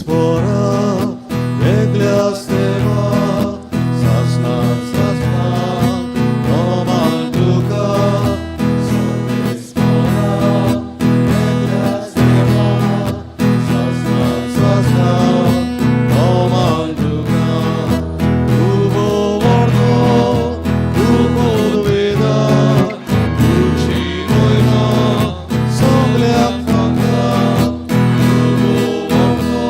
सर्वेस्परा एकल्या देवा सासणा सासणाक नोमान तुका. सर्वेस्परा एकल्या देवा सासणा सासणाक नोमान तुका. तूं व्हडलो, तूं पदवेदार, तुजी महिमा सगल्याक फांकता. तूं व्हडलो,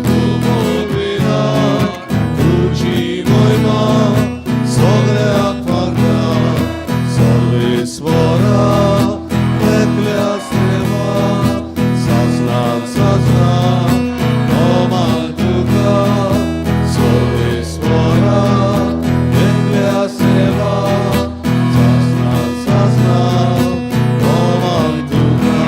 तूं पदवेदार, तुजी महिमा सगल्याक फांकता. सर्वेस्परा एकल्या देवा सासणाक सासणाक नोमान तुका. सर्वेस्परा एकल्या देवा सासणाक सासणाक नोमान तुका.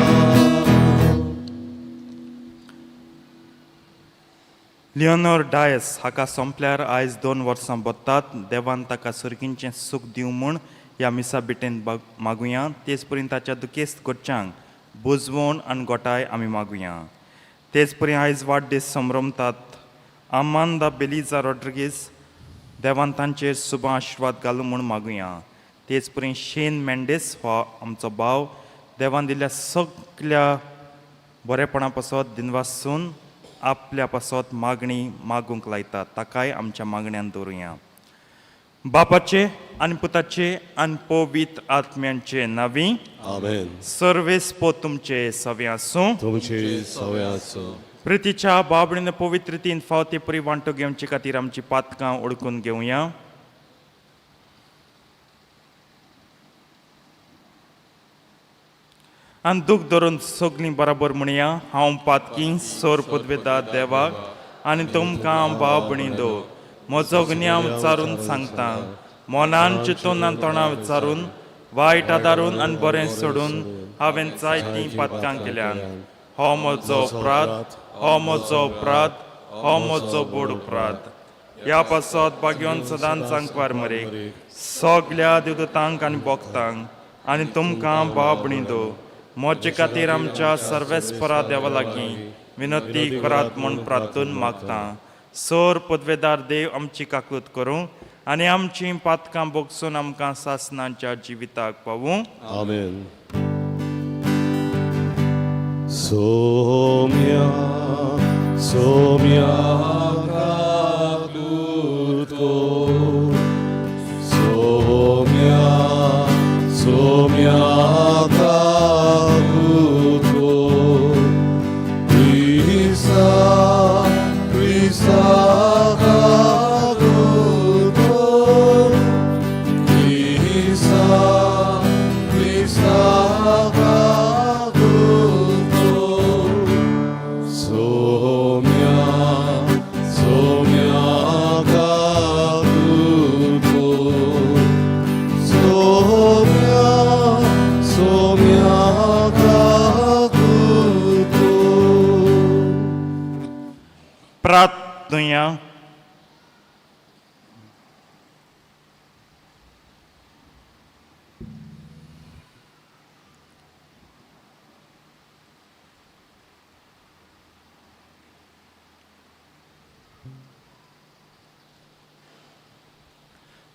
लिओनोर डायस हाका सोंपल्यार आयज 2 वर्सां बोत्तात. देवान ताका सर्गींचें सूख दिवं म्हूण ह्या मिसा बिटेन मागुया. तेच परी ताच्या दुखेस्त घरच्यांक बुजवण आनी गोठाय आमी मागुया. तेच परी आयज वाडदीस संभ्रमतात आमांदा बेलिजा रॉड्रिगीस, देवान तांचेर सुबा आशिर्वाद घालूं म्हूण मागुया. तेच परी शेन मेंडेस हो आमचो भाव, देवान दिल्ल्या सगल्या बरेपणा पासत दिनवासून आपल्या पासत मागणी मागूंक लायता. ताकाय आमच्या मागण्यान दवरुया. बापाचे आनी पुताचे आनी पवित्र आत्म्यांचे नावी. आमेन. सर्वेस्पो तुमचे सवे आसूं. तुमचे सवे आसूं. प्रितीच्या बाबडीन पवित्र तीन फावती परी वांटो घेवचे खातीर आमची पातकां ओळखून घेवया. आनी दूख धरून सगलीं बराबर म्हणया, हांव पातकी सोर पदवेता देवाक आनी तुमकां भाव भयणी दो म्हजो गुन्यांव विचारून सांगता. मनान चिंतून आनी तोंडा विचारून, वायट आदारून आनी बरें सोडून हांवें जायतीं पातकां केल्यान. हो म्हजो अपराध, हो म्हजो अपराध, हो म्हजो बोड अपराध. ह्या पासत भाग्योन सदांच सांगपार मरे सगल्या देवदूतांक आनी भक्तांक आनी तुमकां भाव भयणी दो म्हजे खातीर आमच्या सर्वेस्परा देवा लागीं विनंती करात म्हूण प्रार्थून मागता. सोर पदवेदार देव आमची काकूत करूं आनी आमची पातकां बोगसून आमकां सासनाच्या जिविताक पावूं. आमेन. सोम्या सोम्या काकूत कोर, सोम्या सोम्या काकूत कोर, क्रिस्ता क्रिस्ता काकूत कोर, क्रिस्ता क्रिस्ता काकूत कोर, सोम्या सोम्या काकूत कोर, सोम्या सोम्या काकूत कोर. प्रार्थुया.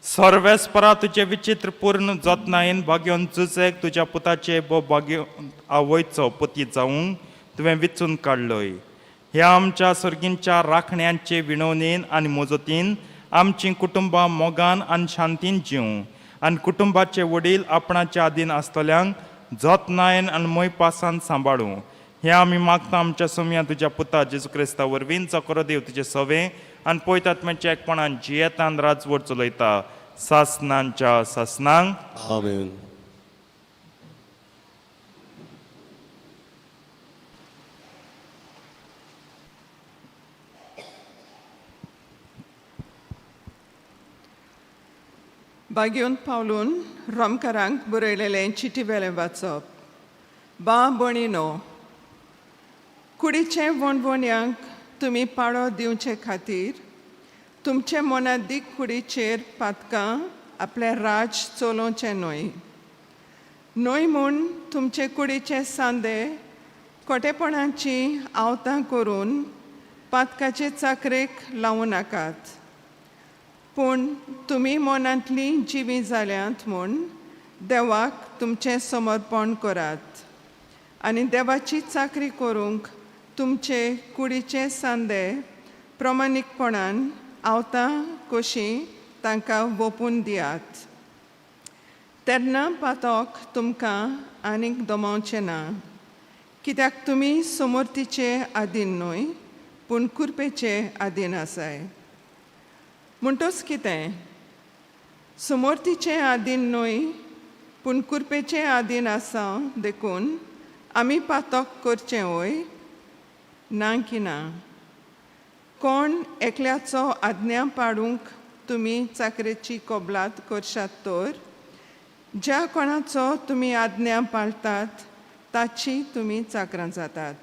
सर्वेस्परा, तुजे विचित्र पूर्ण जतनायेन भाग्योन जुजेक तुज्या पुताचे बो भाग्य आवयचो पती जावंक तुवें विचून काडलोय. ह्या आमच्या सर्गींच्या राखण्यांचे विणवणेन आनी मजतीन आमचीं कुटुंबां मोगान आनी शांतीन जिवं आनी कुटुंबाचे वडील आपणाच्या आदीन आसतल्यांक जतनायेन आनी मोयपासान सांबाळूं. हें आमी मागता आमच्या सोम्या तुज्या पुता जेजू क्रिस्ता वरवीं, जो करो देव तुजें सवें आनी पयतात्म्याच्या एकपणान जियेतान राजवट चलयता सासनांच्या सासनांक. आमेन. बागेवन पावलून रोमकारांक बरयलेलें चिटी वेलें वाचप. बा भयणीनो, कुडीचे वणवण्यांक तुमी पाळो दिवचे खातीर तुमचे मनादीक कुडीचेर पातकां आपलें राज चलोवचें न्हय. न्हय म्हूण तुमचे कुडीचे सांदे खोटेपणाची आवतां करून पातकाचे चाकरेक लावूं नाकात. पूण तुमी मनांतलीं जिवीं जाल्यांत म्हूण देवाक तुमचें समर्पण करात आनी देवाची चाकरी करूंक तुमचे कुडीचे सांदे प्रमाणीकपणान आवतां कशीं तांकां वोपून दियात. तेन्ना पातक तुमकां आनीक दमावचें ना, कित्याक तुमी समर्थीचे आदीन न्हय पूण कुरपेचे आदीन आसाय. म्हणटच कितें? समर्थीचे आदीन न्हय पूण कुरपेचे आदीन आसा, देखून आमी पातक करचें वय? ना की ना. कोण एकल्याचो आज्ञा पाडूंक तुमी चाकरेची कबलात करशात तर ज्या कोणाचो तुमी आज्ञा पाळटात ताची तुमी चाकरां जातात,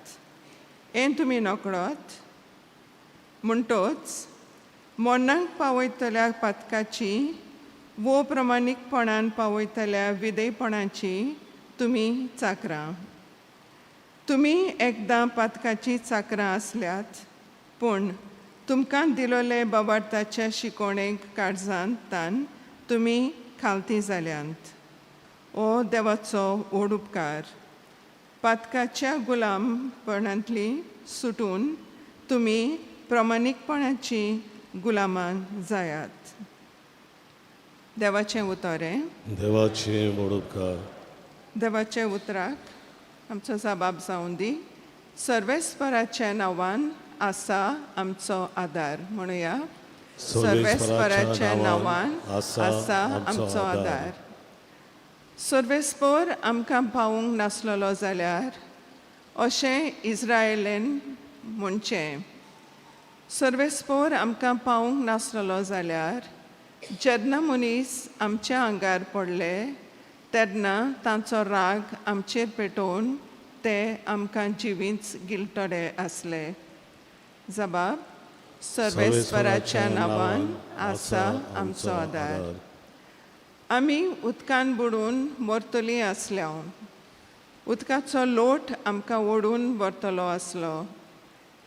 हें तुमी नकळत. म्हणटच मरणाक पावयतल्या पातकाची वो प्रमाणीकपणान पावयतल्या विधेयपणाची तुमी चाकरां. तुमी एकदां पातकाची चाकरां आसल्यात, पूण तुमकां दिलोले बाबार्थाच्या शिकोवणेक काळजांत तान तुमी खालती जाल्यांत. ओ देवाचो व्हड उपकार! पातकाच्या गुलामपणांतली सुटून तुमी प्रमाणीकपणाची गुलामां जायात. देवाचें उतर हें. देवाचे व्हड उपकार. देवाच्या उतराक आमचो जबाब जावं दी. सर्वेस्पराच्या नांवान आसा आमचो आदार. म्हणुया, सर्वेस्पराच्या नांवान आसा आमचो आदार. सर्वेस्पर आमकां पावूंक नासलेलो जाल्यार अशें इस्रायलेन म्हणचें, सर्वेस्पोर आमकां पावूंक नासलेलो जाल्यार जेन्ना मनीस आमच्या आंगार पडले तेन्ना तांचो राग आमचेर पेटोवन ते आमकां जिवींच गिळटले आसले. जबाब, सर्वेस्पराच्या नांवान आसा आमचो आदार. आमी उदकान बुडून मरतलीं आसल्या, उदकाचो लोट आमकां ओडून व्हरतलो आसलो.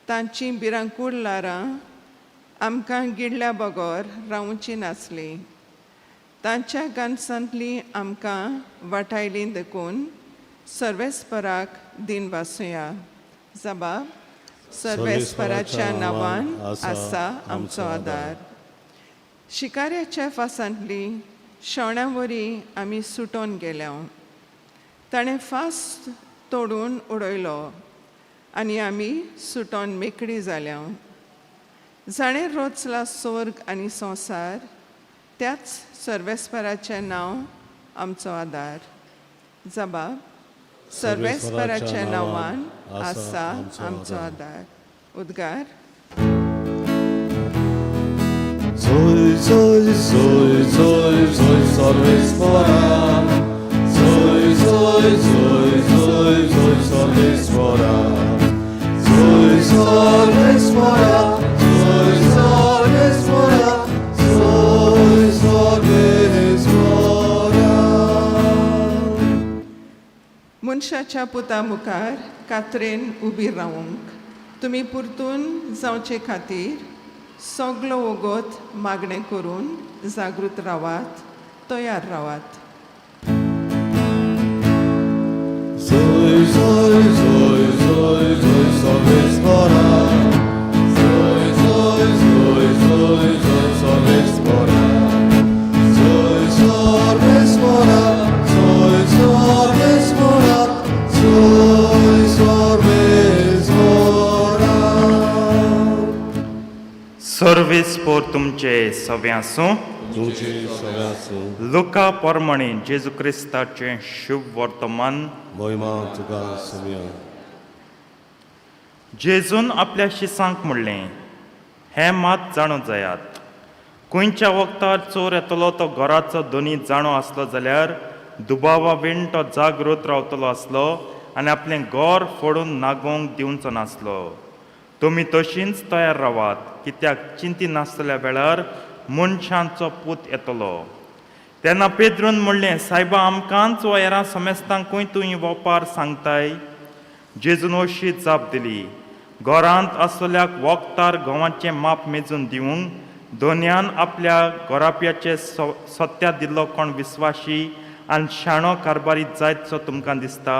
तांचीं भिरांकूळ ल्हारां आमकां गिळ्ळ्या बगर रावचीं नासलीं. तांच्या गानसांतलीं आमकां वाटायलीं, देखून सर्वेस्पराक दिन वासुया. जबाब, सर्वेस्पराच्या नांवान आसा आमचो आदार. शिकाऱ्याच्या फासांतली शेवण्या वरी आमी सुटोन गेल्या. ताणें फास तोडून उडयलो आनी आमी सुटोन मेकळी जाल्या. जाणें रचला स्वर्ग आनी संवसार त्याच सर्वेस्पराचें नांव आमचो आदार. जबाब, सर्वेस्पराच्या नांवान आसा आमचो आदार. उद्गार. जय जय जय जय जय सर्वेस्परा, जय जय जय जय जय सर्वेस्परा, जय सर्वेस्परा, जय सर्वेस्परा, जय सर्वेस्परा. मनशाच्या पुता मुखार कात्रेन उबी रावंक तुमी परतून जावचे खातीर सगलो वोगोत मागणें करून जागृत रावात, तयार रावात. जय जय जय जय जय सर्वेस्परा, जय जय जय जय जय सर्वेस्परा, जय सर्वेस्परा, जय सर्वेस्परा, जय सर्वेस्परा. सर्वीस पोर तुमचे सगळें आसूं. तुमचे सगळें आसूं. लुका परमणी जेजू क्रिस्ताचें शुभ वर्तमान. महिमा तुका सुमया. जेजून आपल्या शिसांक म्हणलें, हें मात जाणू जायात, खंयच्या वखदार चोर येतलो तो घराचो दोनी जाणो आसलो जाल्यार दुबावा बीन तो जागृत रावतलो आसलो आनी आपलें घर फोडून नागोवंक दिवचो नासलो. तुमी तशींच तयार रावात, कित्याक चिंती नासतल्या वेळार मनशांचो पूत येतलो. तेन्ना पेद्रून म्हणलें, सायबा, आमकांच वा हेरां समेस्तांकूय तूं ही वोपार सांगताय? जेजून अशी जाप दिली, घरांत आसतल्याक वखदार गंवाचें माप मेजून दिवंक दोनयान आपल्या गोराप्याचे सत्या दिल्लो कोण विस्वाशी आनी शाणो कारबारी जायतसो तुमकां दिसता.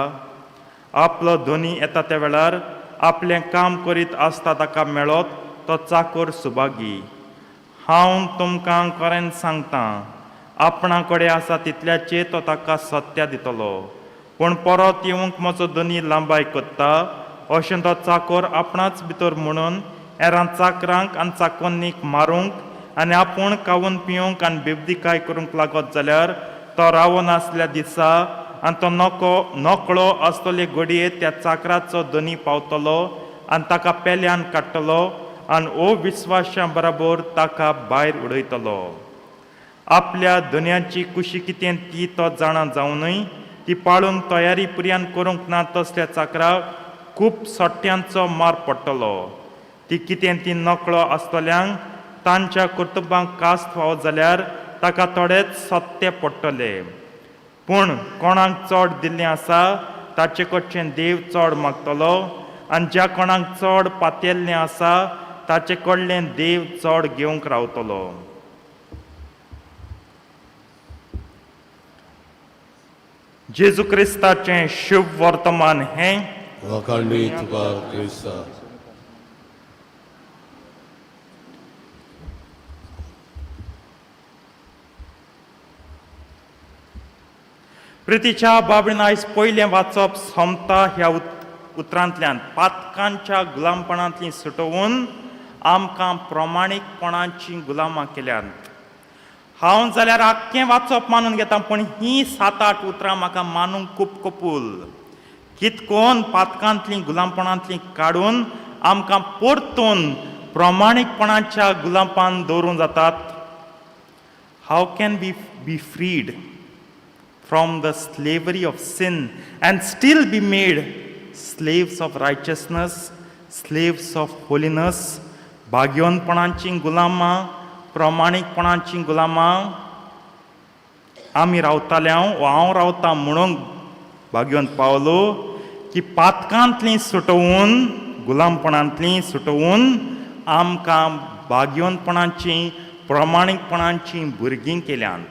आपलो धनी येता त्या वेळार आपलें काम करीत आसता ताका मेळत तो चाकोर सुभागी. हांव तुमकां खरें सांगतां, आपणा कडेन आसा तितल्याचेर तो ताका सत्या दितलो. पूण परत येवंक म्हजो धनी लांबाय करता अशें तो चाकोर आपणाच भितर म्हणून हेरां चाकरांक आनी चाकोन्नीक मारूंक आनी आपूण खावन पिवंक आनी बेबदीकाय करूंक लागत जाल्यार तो रावनासल्या दिसा आनी तो नको नकळो आसतले घडये त्या चाकराचो धनी पावतलो आनी ताका पेल्यान काडटलो आनी ओ विस्वाशां बराबर ताका भायर उडयतलो. आपल्या धनयाची कुशी कितें ती तो जाणा जावनूय ती पाळूंक तयारी पुर्यान करूंक ना तसल्या चाकराक खूब सट्ट्यांचो मार पडटलो. ती कितें ती नकळो आसतल्यांक तांच्या कर्तुबांक कास्त फावो जाल्यार ताका थोडेच सत्ते पडटले. पूण कोणाक चड दिल्लें आसा ताचे कडचें देव चड मागतलो आनी ज्या कोणाक चड पातयेल्लें आसा ताचे कडलें देव चड घेवंक रावतलो. जेजू क्रिस्ताचें शुभ वर्तमान हें. वाखाणणी तुका क्रिस्ता. प्रितीच्या बाबडीन आयज पयलें वाचप सोंपता ह्या उतरांतल्यान पातकांच्या गुलामपणांतली सुटोवन आमकां प्रमाणीकपणाची गुलामां केल्यांत. हांव जाल्यार आख्खें वाचप मानून घेता, पूण हीं 7-8 उतरां म्हाका मानूंक खूब कपूल. कितकोन पातकांतलीं गुलामपणांतलीं काडून आमकां परतून प्रमाणीकपणाच्या गुलामपान दवरूंक जातात. How can we be freed from the slavery of sin and still be made slaves of righteousness, slaves of holiness? भाग्यवंतपणाचीं गुलामां, प्रमाणीकपणाचीं गुलामां आमी रावताले वा हांव रावता म्हणूंक भाग्यवंत पावलो की पातकांतलीं सुटोवन गुलामपणांतलीं सुटोवन आमकां भाग्यवंतपणाचीं प्रमाणीकपणाचीं भुरगीं केल्यांत.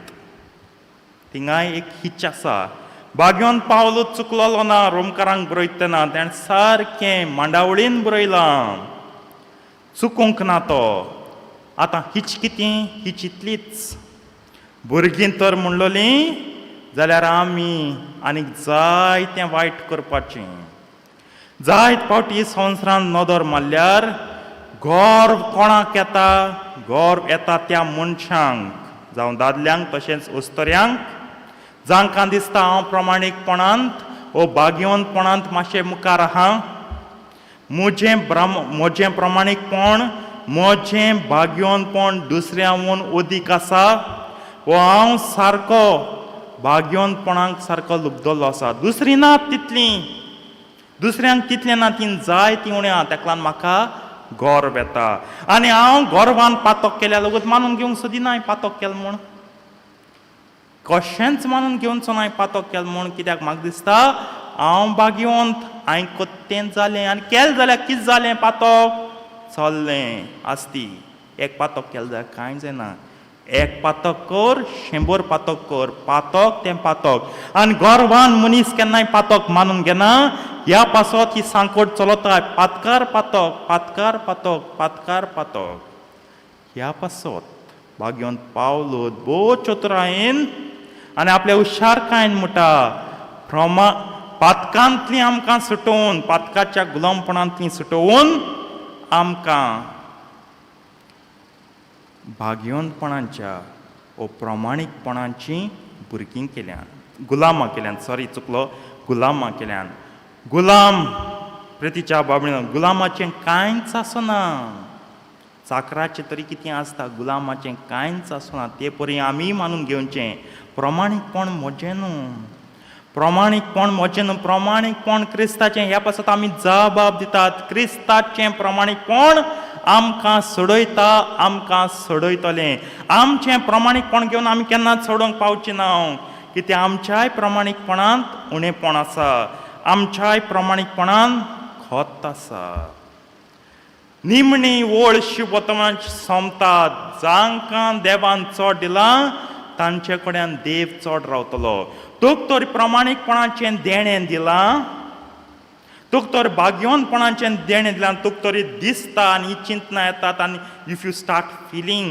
थिंगाय एक हिच आसा. भाग्यवंत पावलो चुकलोलो ना रोमकारांक बरयतना तेणें सारकें मांडावळीन बरयलां, चुकूंक ना तो. आतां हिच कितें हिच इतलीच. भुरगीं तर म्हणलोलीं जाल्यार आमी आनीक जायतें वायट करपाचें. जायत फावटी संवसारान नदर मारल्यार गर्व कोणाक येता? गर्व येता त्या मनशांक, जावं दादल्यांक तशेंच अस्तुऱ्यांक, जांकां दिसता हांव प्रमाणीकपणांत वो भाग्यवंतपणांत मातशें मुखार आहा, म्हजें प्रमाणीकपण म्हजें भाग्यवंतपण दुसऱ्याहून अदीक आसा वो हांव सारको भाग्यवंतपणाक सारको लुबदलो आसा. दुसरीं ना तितलीं, दुसऱ्यांक तितलें ना, तीं जाय तीं उणें आहा, ताका लागून म्हाका गर्व येता आनी हांव गर्वान पातक केल्या लगूच मानून घेवंक सोदिना पातक केलें म्हूण, कशेंच मानून घेवचो ना पातक केलें म्हूण. कित्याक म्हाका दिसता हांव भाग्यवंत, हांवें कोत्तें जालें आनी केलें जाल्यार कितें जालें, पातक चल्लें आसती. एक पातक केलें जाल्यार कांय जायना, एक पातक कर 100 पातक कर, पातक तें पातक. आनी गर्वान मनीस केन्नाय पातक मानून घेना. ह्या पासत ही सांकोट चलता, पातकार पातक, पातकार पातक, पातकार पातक. ह्या पासत भाग्यवंत पावलो भोव चतुरायेन आनी आपल्या हुशारकायेन म्हणटा, पातकांतलीं आमकां सुटोवन, पातकाच्या गुलामपणांतलीं सुटोवन आमकां भाग्यवंतपणाच्या वो प्रमाणीकपणाची भुरगीं केल्यान, गुलामां केल्यान, सॉरी चुकलो, गुलामां केल्यान. गुलाम प्रितीच्या बाबडीन गुलामाचें कांयच आसना, चाकराचें तरी कितें आसता, गुलामाचें कांयच आसना. ते परी आमी मानून घेवचें प्रमाणीकपण म्हजें न्हू, प्रमाणीकपण म्हजें न्हू, प्रमाणीकपण क्रिस्ताचें. ह्या पासत आमी जबाब दितात, क्रिस्ताचें प्रमाणीकपण आमकां सोडयता, आमकां सोडयतलें. आमचें प्रमाणीकपण घेवन आमी केन्नाच सोडोवंक पावचें ना, कित्याक आमच्याय प्रमाणीकपणांत उणेपण आसा, आमच्याय प्रमाणीकपणान खत आसा. निमणी वळ शिवतमाची सोंपता. जांकां देवान चड दिलां तांचे कडेन देव चड रावतलो. तुका तर प्रमाणीकपणाचें देणें दिलां, तुका तर भाग्यवंतपणाचें देणें दिलां, तुका तरी दिसता आनी चिंतना येतात आनी if you start feeling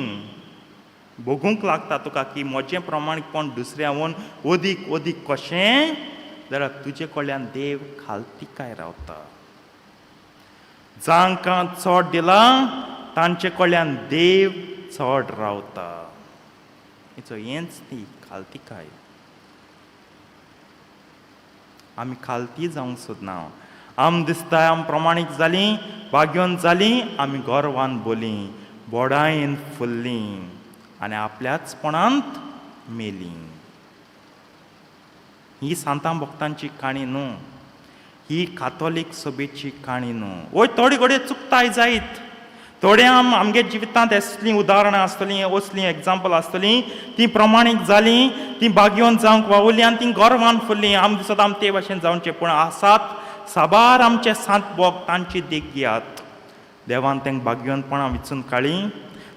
भोगूंक लागता तुका की म्हजें प्रमाणीकपण दुसऱ्याहून अदीक अदीक कशें, जाल्यार तुजे कडल्यान देव खालतिकाय रावता. जांकां चड दिलां तांचे कडल्यान देव चड रावता. हेचो हेंच ती खालतिकाय. आमी खालती जावंक सोदना. आम दिसता आम प्रमाणीक जालीं, भाग्यवंत जालीं, आमी गर्वान बोलीं, बोडायेन फुल्लीं आनी आपल्याचपणांत मेलीं. ही सांतां भक्तांची काणी न्हू, ही कातोलीक सभेची काणी न्हू. वय थोडी घडये चुकताय जायत, थोडे आमगे जिवितांत असलीं उदाहरणां आसतलीं, असलीं एग्जाम्पल आसतलीं, तीं प्रमाणीक जालीं, तीं भाग्यवंत जावंक वावुरलीं आनी तीं गर्वान फुल्लीं. आम दिसता आम ते भाशेन जावचें, पूण आसात साबार आमचे सांत भक्त, तांची देख घेयात. देवान तांकां भाग्यवंतपणां विचून काडलीं,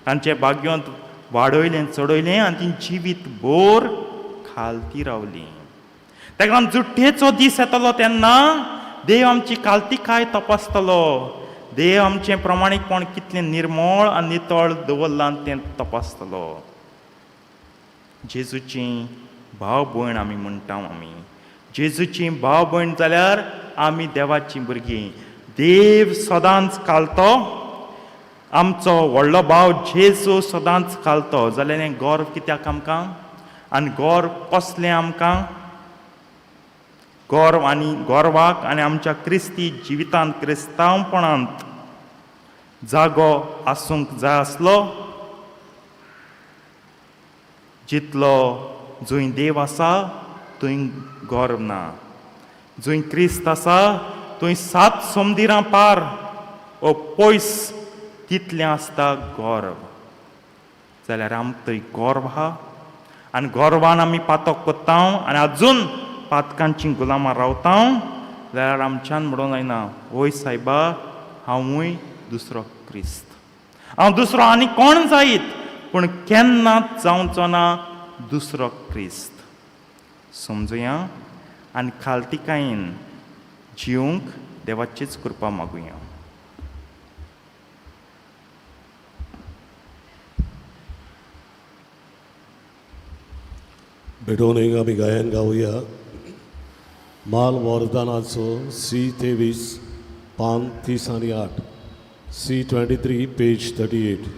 तांचें भाग्यवंत वाडयलें, चडयलें आनी तीं जिवीत भर खालती रावलीं. ताका लागून जुट्टेचो दीस येतलो तेन्ना देव आमची कालतिकाय तपासतलो. देव आमचें प्रमाणीकपण कितलें निर्मळ आनी नितळ दवरलां तें तपासतलो. जेजूची भाव भयण आमी म्हणटा, आमी जेजूची भाव भयण जाल्यार आमी देवाचीं भुरगीं. देव सदांच कालतो, आमचो व्हडलो भाव जेजू सदांच कालतो. जाल्यार हें गर्व कित्याक आमकां आनी गर्व कसलें आमकां? गर्व आनी गर्वाक आनी आमच्या क्रिस्ती जिवितांत क्रिस्तांवपणांत जागो आसूंक जाय आसलो. जितलो जंय देव आसा थंय गर्व ना, जंय क्रिस्त आसा थंय सात सोमदिरां पार ओ पयस तितलें आसता गर्व. जाल्यार आमकां थंय गर्व आहा आनी गर्वान आमी पातक कोत्ता आनी आजून पातकांची गुलामां रावता, जाल्यार आमच्यान म्हणूंक जायना, वय सायबा हांवूय दुसरो क्रिस्त, हांव दुसरो आनी कोण जायत, पूण केन्नाच जावचो ना दुसरो क्रिस्त. समजुया आनी खालतिकायेन जिवंक देवाचीच कृपा मागुया. भेटोवन एक आमी गायन गावया. माल वरदानाचो सी 23 पान 30 आनी 8, सी 23 पेज 38.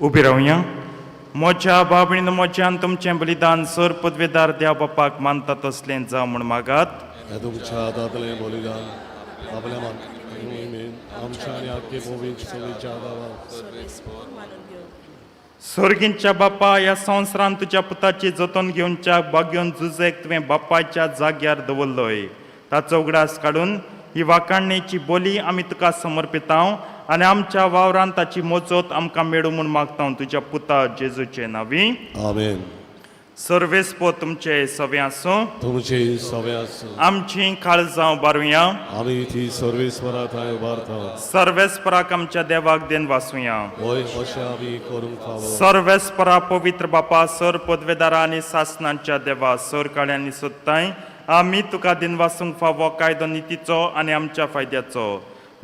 उबी रावया. म्हज्या बाबणीन म्हज्यान तुमचें बलिदान सर पदवेदार देव बापाक मानता तसलें जावं म्हूण मागात. ह्या तुमच्या हातांतलें बलिदान आपल्या आमच्या आनी आख्खे पवित्र सभेच्या गांवात. सोर्गींच्या बापा, ह्या संवसारांत तुज्या पुताची जतन घेवच्या बागेवन जुजेक तुवें बापायच्या जाग्यार दवरलोय. ताचो उगडास काडून ही वाखाणणेची बोली आमी तुका समर्पितांव आनी आमच्या वावरान ताची मोजत आमकां मेळूं म्हूण मागता तुज्या पुता जेजूचे नांवी. आमेन. सर्वेस्पो तुमचे सवे आसूं. तुमचे सवे आसूं. आमची काळजां उबारुया. आमी ती सर्वेस्वरा थंय उबारता. सर्वेस्पराक आमच्या देवाक देन वासुया. होय, अशें आमी करूंक फावो. सर्वेस्परा पवित्र बापा, सर पदवेदारा आनी सासनांच्या देवा, सर काळ्यांनी सोदताय आमी तुका दिनवासूंक फावो कायदो नितीचो आनी आमच्या फायद्याचो.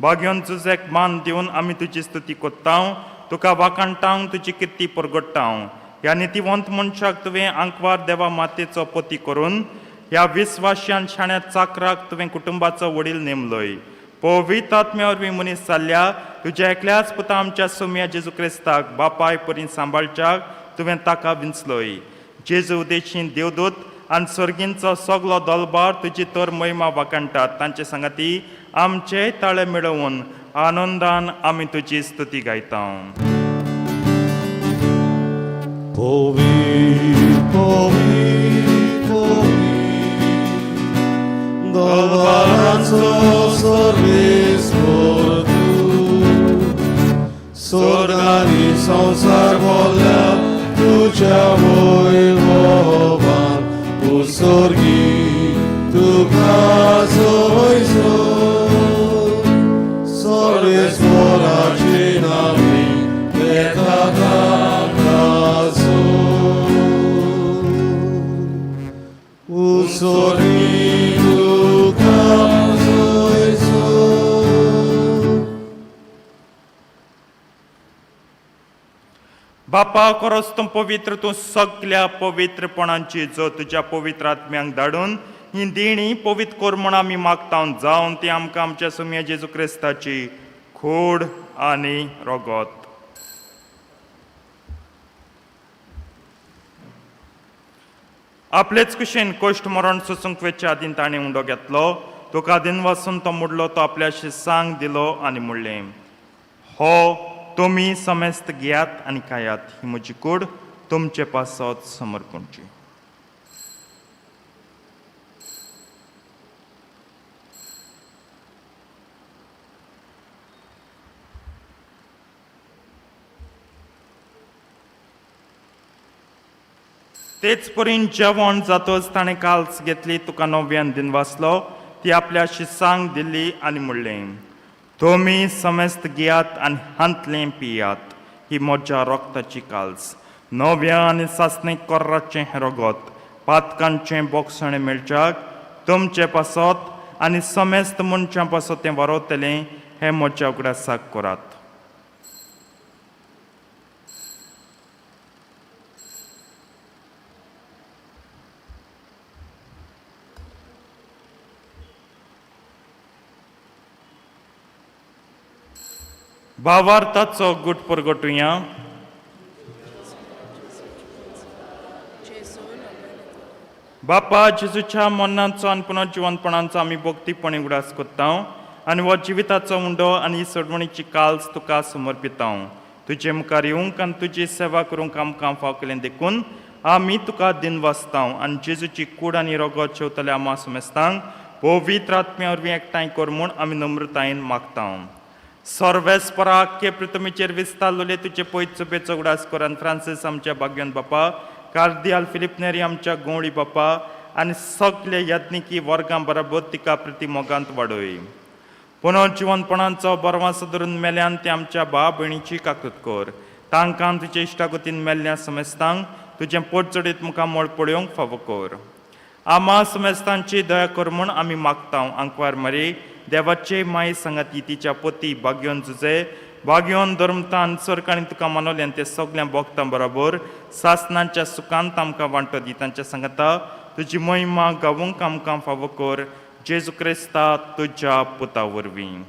भाग्योन जुजेक मान दिवन आमी तुजी स्तुती कोत्तांव, तुका वाखाणटांव, तुजी किर्ती परगट्टांव. ह्या नितीवंत मनशाक तुवें आंकवार देवा मातेचो पती करून ह्या विस्वाश्यान शाण्या चाकराक तुवें कुटुंबाचो वडील नेमलोय. पवित्र आत्म्या वरवीं मनीस जाल्ल्या तुज्या एकल्याच पुता आमच्या सोम्या जेजू क्रिस्ताक बापाय परीन सांबाळच्याक तुवें ताका विंचलोय. जेजू उदेशीन देवदूत आनी सर्गींचो सगलो दलबार तुजी तर महिमा वाखाणटात. तांचे सांगाती आमचे ताळे मेळोवन आनंदान आमी तुजी स्तुती गायता. पवी पवी पवी दलबाराचो सर्वेस्पर तूं, स्वर्ग आनी संवसार भरल्या तुज्या वैभवान. उत्सर्गी तुका जय सर्वेस्पराचे नामी येता ताकाचो. उत्सर्गी तुका जय. बापा, खरोच तूं पवित्र, तूं सगल्या पवित्रपणांची जो तुज्या पवित्र आत्म्यांक धाडून ही देणी पवित्र कर म्हूण आमी मागता. जावन ती आमकां आमच्या सुम्या जेजू क्रिस्ताची खोड आनी रगत. आपलेच कुशीन कश्ट मरण सोसूंक वेच्या आदीं ताणें उंडो घेतलो, तुका दिनवासून तो मुडलो, तो आपल्या शिसांक दिलो आनी म्हणलें, हो तुमी समेस्त घेयात आनी खायात, ही म्हजी कूड तुमचे पासत समर्पणची. तेच परीन जेवण जातच ताणें काल्स घेतली, तुका नव्यान दिनवासलो, ती आपल्या शिसांक दिली आनी म्हणलें, तुमी समेस्त घेयात आनी हांतलें पियात, ही म्हज्या रक्ताची काल्स, नव्या आनी सासणे कोर्राचें हें रगत पातकांचें बोगसणें मेळच्याक तुमचे पासत आनी समेस्त मनशां पासत तें वरवतलें, हें म्हज्या उगडासाक करात. भावार्थाचो गुट परगटुया. बापा, जेजूच्या मरणाचो आनी पुनर्जिवनपणाचो आमी भक्तीपणी उगडास करता आनी हो जिविताचो उंडो आनी सोडवणीची काल्स तुका समर्पिता. तुजे मुखार येवंक आनी तुजी सेवा करूंक आमकां फाव केलें देखून आमी तुका दिनवासता आनी जेजूची कूड आनी रगत शेवतल्या आमा समेस्तांक पवित्र आत्म्या वरवीं एकठांय कर म्हूण आमी नम्रतायेन मागता. सर्वेस्परा आख्खे पृथ्वीचेर विस्तारलेले तुजे पयत चुपेचो उगडास कर आनी फ्रांसीस आमच्या भाग्यन बापा, कार्दियाल फिलीप नेरी आमच्या गोंवळी बापा आनी सगळे यत्निकी वर्गां बरोबर तिका प्रिती मोगांत वाडय. पुनर्जिवनपणाचो बरवास धरून मेल्यान ते आमच्या भाव भयणीची काकूत कर. तांकां तुजे इश्टागतीन मेल्ल्या समेस्तांक तुजें पोट चडीत मुखार मोळ पळोवंक फावो कर. आमा समेस्तांची दया कर म्हूण आमी मागता. आंकवार मरे देवाचे माये सांगाती तिच्या पती भाग्योन जुजे भाग्योन धर्मतान सरकारान तुका मनोलें ते सगळ्या भोगतां बरोबर सासनांच्या सुखांत आमकां वांटो दी. तांच्या सांगाता तुजी महिमा गावूंक आमकां फावो कर, जेजू क्रिस्ता तुज्या पुता वरवीं.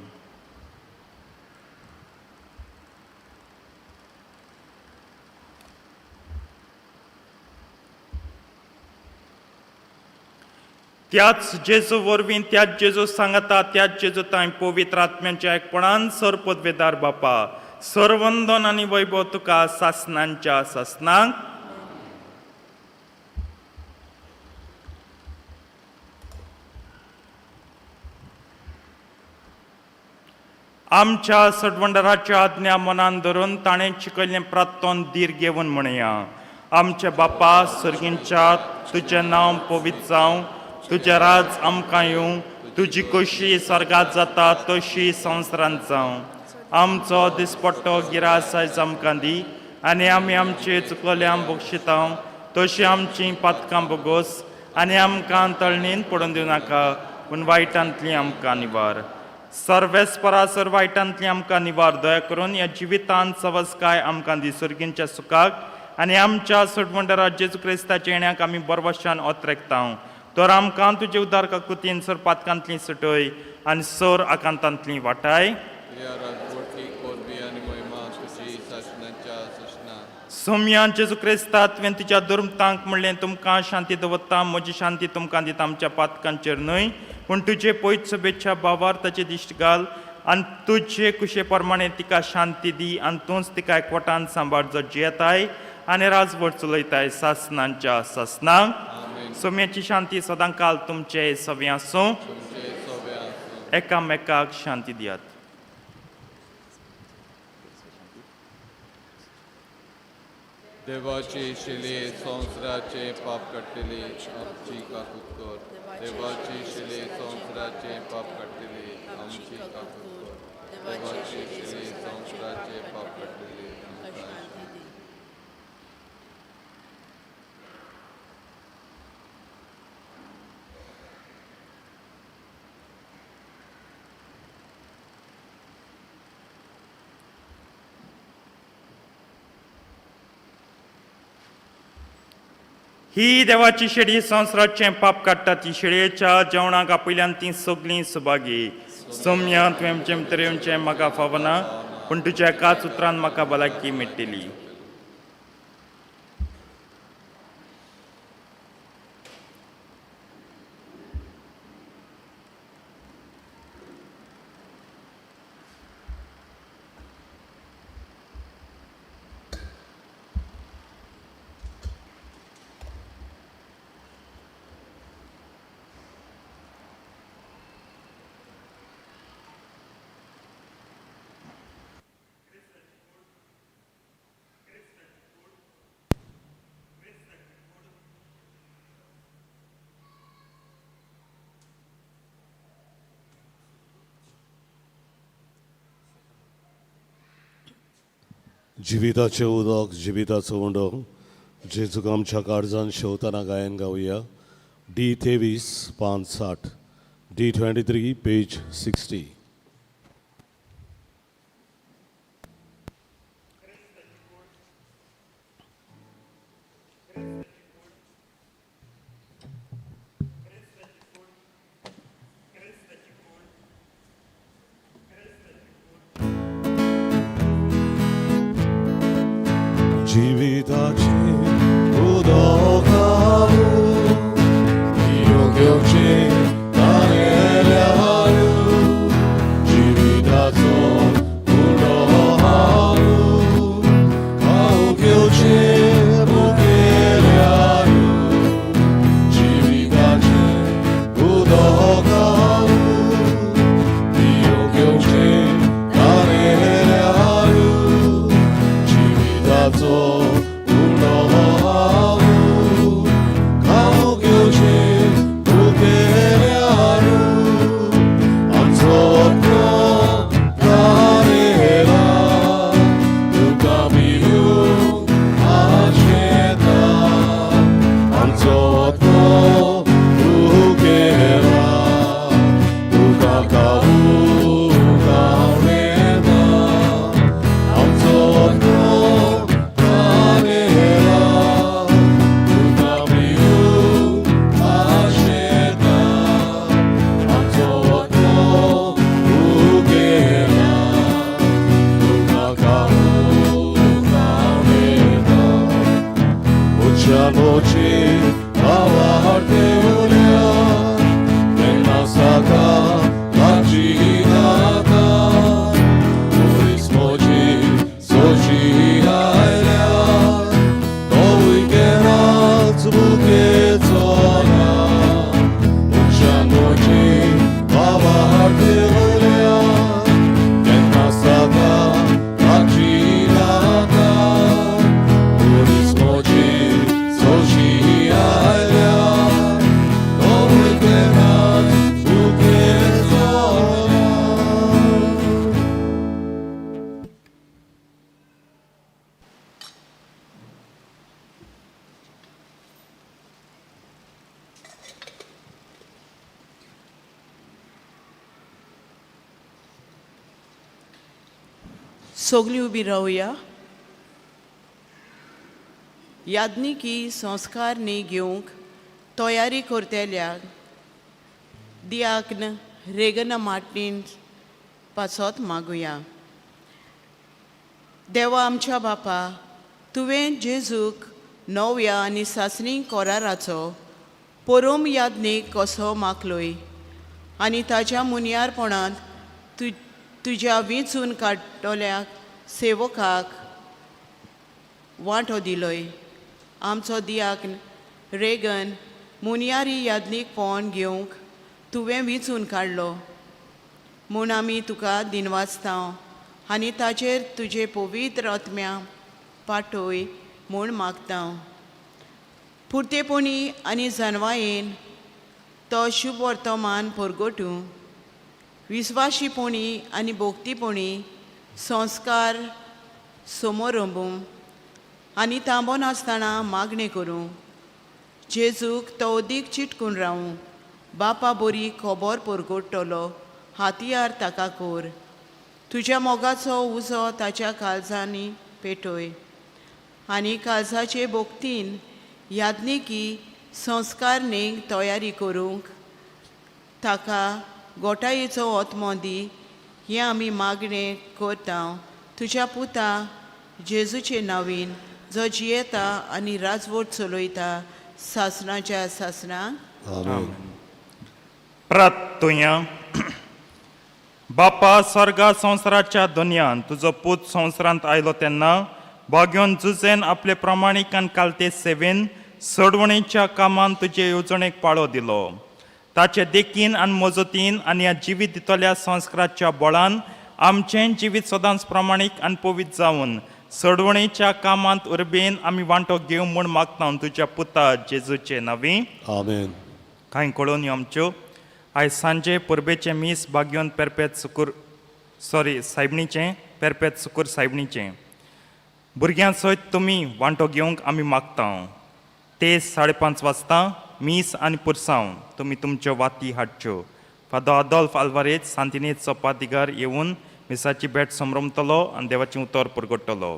त्याच जेजू वरवीं, त्याच जेजू सांगाता, त्याच जेजू तांय पवित्र आत्म्यांच्या एकपणान सर पदवेदार बापा, सर्वंदन आनी वैभव तुका सासनांच्या सासनांक. आमच्या सटवंडराच्या आज्ञा मनान धरून ताणें शिकयल्लें प्रात्तोन धीर घेवन म्हणया. आमचे बापा सर्गींच्या, तुजें नांव पवित्र जावं, तुजें राज आमकां येवं, तुजी खोशी स्वर्गात जाता तशी संवसारांत जावं. आमचो दिसपट्टो गिरास आयज आमकां दी आनी आमी आमचे चुकलेल्या बक्षितां तशी आमची पातकां बोगोस आनी आमकां तळणीन पडून दिवं नाका, पूण वायटांतली आमकां निवार. सर्वेस्परा सर वायटांतली आमकां निवार. दया करून ह्या जिवितांत सवसकाय आमकां दी सर्गींच्या सुखाक आनी आमच्या सोडवंडरा जेजू क्रिस्ताच्या येण्याक आमी बरवशान ओतरेकता. तर आमकां तुजे उदार काकुतीन सर पातकांतली सुटय आनी सर आकांतांतली वाटाय. सोम्या जेजू क्रिस्ता, तुवें तुज्या दुर्मतांक म्हणलें, तुमकां शांती दवरता, म्हजी शांती तुमकां दिता. आमच्या पातकांचेर न्हय पूण तुजे पयत शुभेच्छा बाबार ताची दिश्ट घाल आनी तुजे कुशे प्रमाणे तिका शांती दी आनी तूंच तिका एकवटान सांबाळ, जो जियेताय आनी राजवट चलयताय सासनांच्या सासनांक. सोम्याची शांती सदां काल तुमचे सवे आसूं. एकामेकाक शांती दियात. देवाची शिले संवसाराचे पाप काडटली आमची काकूत कर. देवाची शिले संवसाराचे पाप काडटली आमची काकूत कर. देवाची शिले संवसाराचे पाप काडटली आमकां शांती दी. ही देवाची शेळी संवसाराचें पाप काडटा. ती शेळयेच्या जेवणाक आपयल्यान ती सगळीं सुभागी. सोम्या, तुवें आमचें भितर येवचें म्हाका फावना, पूण तुज्या एकाच उतरान म्हाका भलायकी मेळटली. जिविताचें उदक, जिविताचो उंडो जेजूक आमच्या काळजान शेवतना गायन गावया. डी 23 5 60, डी 23 पेज 60. जिविताचे उदक घेवचें तागेल्यार, जिविताचो उडो हांव खावंक घेवचें मुगेल्यार, जिविताचें उदक हांव पिवंक घेवचें तागेल्यार, जिविताचो उडो हांव खावंक घेवचें मुगेल्यार. आमचो आत्मो तारेला तुका पिवंक आशेता, आमचो आत्मो भुकेला तुका खावंक आवडटा, आमचो आत्मो तारेला तुका पिवंक आशेता, आमचो आत्मो भुकेला तुका खावंक आवडटा. उच्चानोची आवार्तेवल्या तेन्ना साका लागची दाता, पुरीस मोजी सगळीं उबी रावया. याज्ञिकी संस्कार न्ही घेवंक तयारी करतल्याक दियाक्न रेगना मार्टीन पासत मागुया. देवा आमच्या बापा, तुवें जेजूक नव्या आनी सासणी कोराराचो पोरोम याज्ञीक कसो मागलोय आनी ताच्या मुनियारपणांत तुज्या वेंचून काडटल्या सेवकाक वांटो दिलोय. आमचो दियाक रेगन मुनियारी याज्ञीकपण घेवंक तुवें वेंचून काडलो म्हूण आमी तुका दिनवासता आनी ताचेर तुजे पवित्र आत्म्या पाठय म्हूण मागता. पुरतेपणी आनी जनवायेन तो शुभ वर्तमान परगटूं, विस्वाशीपणी आनी भोक्तीपणी संस्कार समोरंबूं आनी तांबो नासतना मागणें करूं. जेजूक तो अदीक चिटकून रावूं, बापा बरी खबर परगटतलो हातयार ताका कोर. तुज्या मोगाचो उजो ताच्या काळजांनी पेटय आनी काळजाचे भोक्तीन याज्ञिकी संस्कारणेक तयारी करूंक ताका गोटायेचो आत्मो दी. हें आमी मागणें करता तुज्या पुता जेजूचे नांवीन, जो जियेता आनी राजवट चलयता सासणाच्या सासणाक. आमेन. प्रार्थुया. बापा, स्वर्गा संवसाराच्या दुनियान तुजो पूत संवसारांत आयलो तेन्ना भाग्योन जुजेन आपले प्रमाणीक आनी कालते सेवेन सोडवणेच्या कामान तुजे येवजणेक पाळो दिलो. ताचे देखीन आनी मजतीन आनी ह्या जिवीत दितल्या संस्काराच्या बळान आमचें जिवीत सदांच प्रमाणीक आनी पवित्र जावन सोडवणेच्या कामांत उर्बेन आमी वांटो घेवं म्हूण मागता तुज्या पुता जेजूचे नांवी. आमेन. कांय कळोवन्यो आमच्यो. आयज सांजे परबेचें मीस बागयोन पेरपेत सुकूर, सॉरी, सायबणीचें पेरपेत सुकूर सायबणीचें. भुरग्यां सयत तुमी वांटो घेवंक आमी मागता. ते 5:30 वाजता मीस आनी पुरसांव. तुमी तुमच्यो वाती हाडच्यो. फादर आदोल्फ आल्वारेज सांतिनेजचो पादिगार येवन मिसाची भेट समरमतलो आनी देवाचें उतर परगडटलो.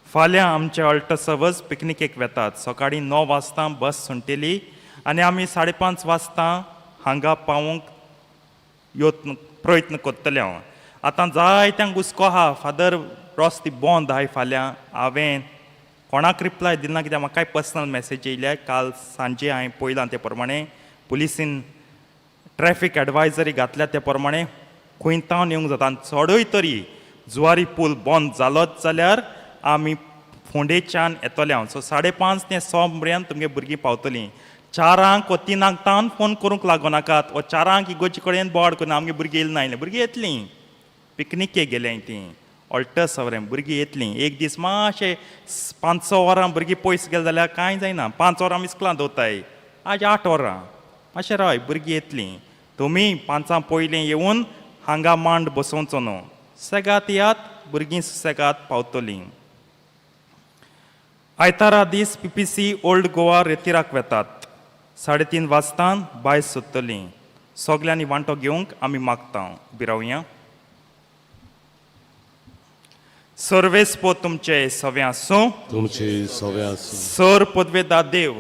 फाल्यां आमचे अल्ट सवज पिकनिकेक वेतात. सकाळीं 9 वाजता बस सुंटेली आनी आमी 5:30 वाजता हांगा पावोवंक यत्न प्रयत्न करतले हांव. आतां जायत्यांक हुस्को आहा, फादर रस्ते बंद आहाय फाल्यां. हांवें कोणाक रिप्लाय दिना कित्याक म्हाकाय पर्सनल मॅसेज येयल्या. काल सांजे हांवें पळयलां ते प्रमाणे पुलिसीन ट्रॅफीक एडवायजरी घातल्या. ते प्रमाणे खंय तावन येवंक जाता आनी चडूय तरी जुवारी पूल बंद जालोच जाल्यार आमी फोंडेच्यान येतले हांव. सो 5:30 ते 6 मेरेन तुमगे भुरगीं पावतलीं. 4 वा 3 तावन फोन करूंक लागो नाकात वो 4 इगोर्जी कडेन बोवाळ करून आमगे भुरगीं येयली ना. भुरगीं येतलीं, पिकनिकेक गेल्याय तीं ऑल्टर सवरें. भुरगीं येतलीं. एक दीस मातशें 5-6 वरां भुरगीं पयस गेले जाल्यार कांय जायना. 5 वरां आमी इस्कुलां दवरताय, आज 8 वरां मातशें राव, भुरगीं येतलीं. तुमी 5 पयलीं येवन हांगा मांड बसोवचो न्हू. सेगात येयात, भुरगीं सुसेगाद पावतलीं. आयतारा दीस पीपीसी ओल्ड गोवा रेतिराक वेतात. 3:30 वाजता बायस सोदतलीं. सगल्यांनी वांटो घेवंक आमी मागता. बिरावया. सर्वेस्पो तुमचे सवें आसूं. तुमचे सवे आसूं. सर पदवेदा देव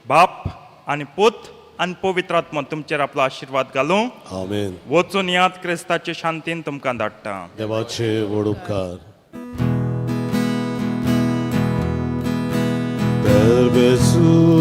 बाप आनी पूत आनी पवित्र आत्मा तुमचेर आपलो आशिर्वाद घालूं. आमेन. वचून याद, क्रिस्ताचे शांतीन तुमकां धाडटा. देवाचे व्हड उपकार. परमेश्वर.